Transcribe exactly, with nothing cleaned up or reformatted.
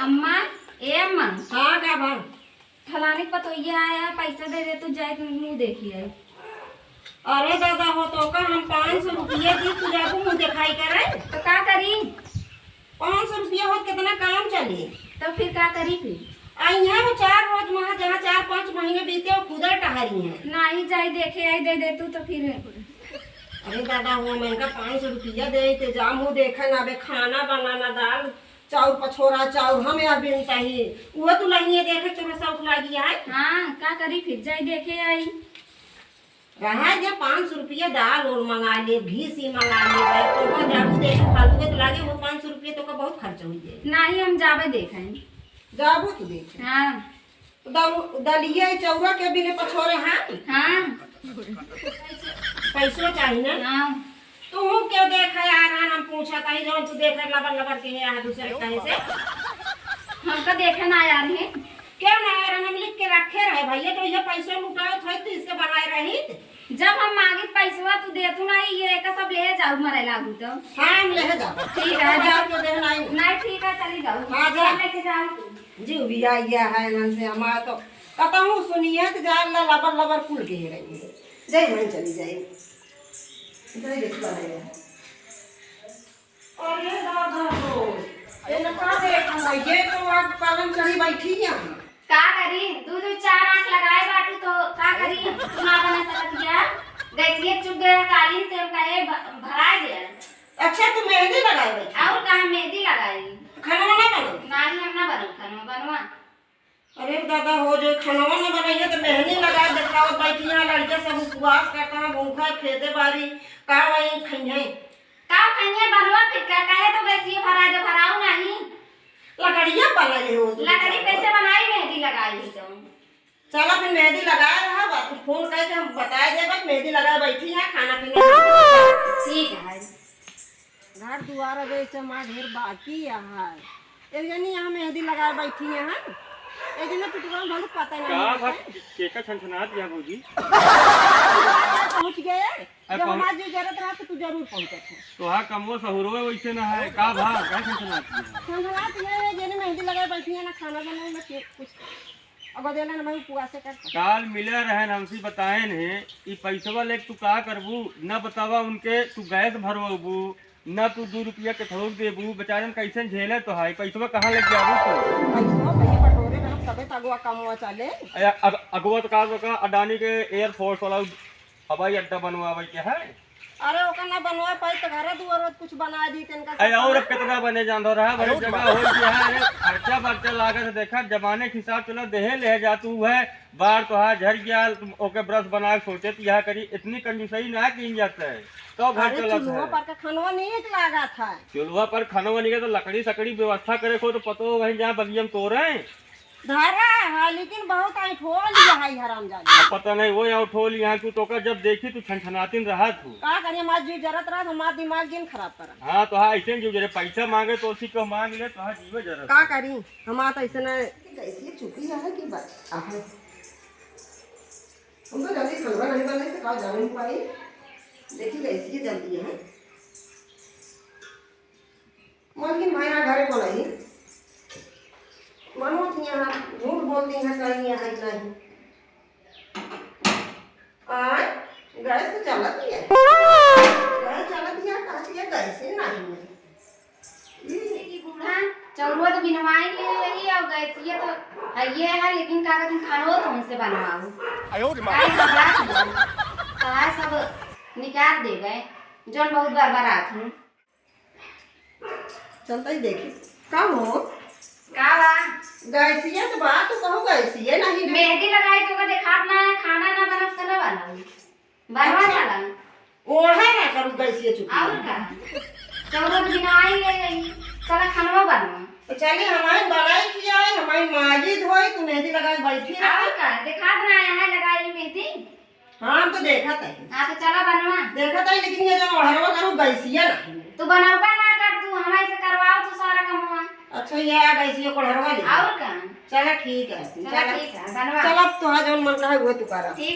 अम्मा, ए अम्मा। हाँ, का बा? फलाने के पतोहिया आया, पैसा दे दे, तू जाए, तू मुँह देखी आई। अरे दादा हो, तोका हम पाँच सौ रुपया दी, तू जाबू मुँह देखाई करे? तो का करी? पाँच सौ रुपया होत कितना काम चली? तो फिर का करी फिर? आ, यहाँ वो चार रोज महा, जहाँ चार पाँच महीने बीते, वो खुदे टहरी हैं। नाही जाई देखे आई, दे दे तू तो फिर। अरे दादा हो, महंगा पाँच सौ रुपया दे, ते जा मुँह देखे ना, अबे खाना बनाना, दाल चाउर पछोरा, चाउर हम या बिनता ही, उहे दुलहिनिया देखे चोरा शौक लागी है। हाँ, का करी फिर, जाई देखे आई। रहा जे पाँच सौ रुपया दाल और मंगा ले, घी सी मंगा ले, भाई, तो वहाँ जाबू देखे फालतू के तो लागे, वो पाँच सौ रुपया तो का बहुत खर्च हो जाए। नाही, हम जाबे देखे। जाबू तू देखे। हाँ। दल-, दलिया चाउरा के बिने पछोरे हैं। हाँ। पैसो चाहिए ना। हाँ। तू क्यों देखे आ रहा, हम पूछा ताई, जौन तू देखे लबर लबर के यहाँ दूसरे कहीं से। हमका देखे ना आ रहे। क्यों ना आ रहे? हम लिख के रखे रहे भैया, तो ये पैसो लुटाओ थे तो इसके बनाए रही। जब हम मांगित पैसवा तू देतू ना, ये एक सब ले जाऊ मरे लागू तो। हाँ, हम ले जाओ। ठीक है, जाओ। तो देना ही। नहीं, ठीक है, चली जाऊ। हाँ, जा। लेके जाओ तू। जीव भी आ गया है इनन से, हमारा तो कतहूँ सुनिए तो जाए ला लबर लबर कुल के ही रही है। जय मन चली जाए। जय देखा है। अरे दादा हो, ये ना का देखा है, ये तो आज पलंग चढ़ी बैठी है। का करी, दू दू चार आंख लगाए बाटू तो का करी, तू ना बना सकत गया। गैसिए चुक गया कालीन से, हम कहे भ-, भराए गया। अच्छा, तू मेहंदी लगाए बैठी? और कहाँ मेहंदी लगाई? खाना वाना बनो? नाही, हम ना बनो खाना बनवा। अरे दादा हो, जो खानवा न बनइहे तो मेहंदी लगाए देखावत बैठी हैं, लड़के सब उपवास करता है, भूखा खेते बारी, का वही खइहे? का खइहे बनवा फिर का, कहे तो गैसिए भरा दे, भराऊ नाही। लकड़िया बनाई हो तू। लकड़ी कैसे बनाई, मेहंदी लगाई ही तो। चला फिर मेहंदी लगाए रहा, बाकी फोन करके हम बताए देबे, मेहंदी लगाए बैठी हैं, खाना पीना। ठीक है। घर दुआर अब ऐसे हमार ढेर बाकी है। एक जनी यहाँ मेहंदी लगाए बैठी है, एक जनी पिटुआ में भलू पता नहीं का है। भा-, के-, केका छनछनात या भौजी? पहुँच गए, अरे जब पहुँच- हमार जी जरूरत रहा तो तू जरूर पहुँचत है। तोहार कमवा सहुरवा वैसे ना है, का भा, का छनछनात या? छनछनात ये है, जनी मेहंदी लगाए बैठी है ना, खाना बनाए ना के-, कुछ अब देला ना, मैं उपवासे करता। काल मिले रहन, हमसे बताएन है, ई पैसवा लेके तू का करबू? न बतावा उनके, तू गैस भरवबू, न तू दू रुपया के थोक देबू, बेचारन कैसे झेले तो है, पैसवा कहाँ लेके जाबू तू? पैसवा भैया बटोरे में हम तबे तो अगुआ कमवा चले। अरे अग-, अगुआ तो का, तो का अडानी के एयरफोर्स वाला हवाई अड्डा बनवावे के है। अरे ओकर ना बनवा पाई तो घरे दुआर कुछ बना दी तनका अरे सा और खाना। अब कितना बने जान रहा है, अरे जगह हो गया है, अरे खर्चा बर्चा लागत है, देखा जमाने के हिसाब चला देहे ले जा तू है, बार तो हाथ झर गया, तुम ओके ब्रश बना के सोचे तो यह करी, इतनी कंजूसई ना की जाता है, तो घर अरे चलत चूल्हा है। पर का खानवा नीक लागत है। चूल्हा पर खानवा नहीं तो लकड़ी सकड़ी व्यवस्था करे को तो पतो वहीं जहाँ बगियम तोरे। धरा है, लेकिन बहुत ऐंठो लिया है हरामजादी। अब पता नहीं, वो ऐंठो लिया है, तू तो का जब देखी, तू छनछनातिन रहा तू। का करी, हमार जीव जरत रहा, हमार दिमाग जिन खराब करा। हाँ, तो हाँ, ऐसे जीव जरे, पैसा मांगे तो उसी को मांग ले, तो हाँ, जीवे जरत। का करी, हमार तो ऐसे न। कैसी चुकी है कि बस, आहा। हम तो जल्दी खलवा नहीं बने, से का जाने पाई। देखी कैसी जल्दी है। मलकिन भाई ना घरे बोलाई। मनो कि यहाँ झूठ बोलती है, सही है कि नहीं? आय, गैस तो चलत ही है। गैस चलत ही है, कहती है गैस ही नहीं है। ई बूढ़ा चौरवा तो बिनवाई ले रही है और गैसिया तो है ये है, लेकिन का कहते हैं, खानो तो उनसे बनवाओ। आयो रे माँ। काहे घबरात हो? तो है सब निकाल देबे, जौन बहुत बरबरात हूँ। चलता ही देखी। का हो? का बा? गैसिया तो बा, तू कहू गैसिया नहीं रे। मेहंदी लगाई तो का देखात ना है, खाना ना बनब, खाना बनाऊ। बनवा अच्छा। चला। ओढ़ा ना करू गैसिया चुकी। और का? चौरत बिनवाई ले गई। चला खानवा बनवा। तो चली हमारी बनाई की आए, हमारी माजी धोई, तू मेहंदी लगाए बैठी रह। और का? देखात ना है, यहाँ लगाई मेहंदी। हाँ, हम तो देखत है। हाँ, तो चला बनवा। देखत है, लेकिन ये जो ओढ़रवा करू, गैसिया ना। तू बनौबा ना कर, तू हमारे से करवाओ तू सारा कमवा। अच्छा, ये आ गैसिया ओढ़रवा ले। और का? चला, ठीक है। चला, चला। ठीक है, बनवा। चला, अब तोहार जौन मन कहे, वो तू करा। ठीक।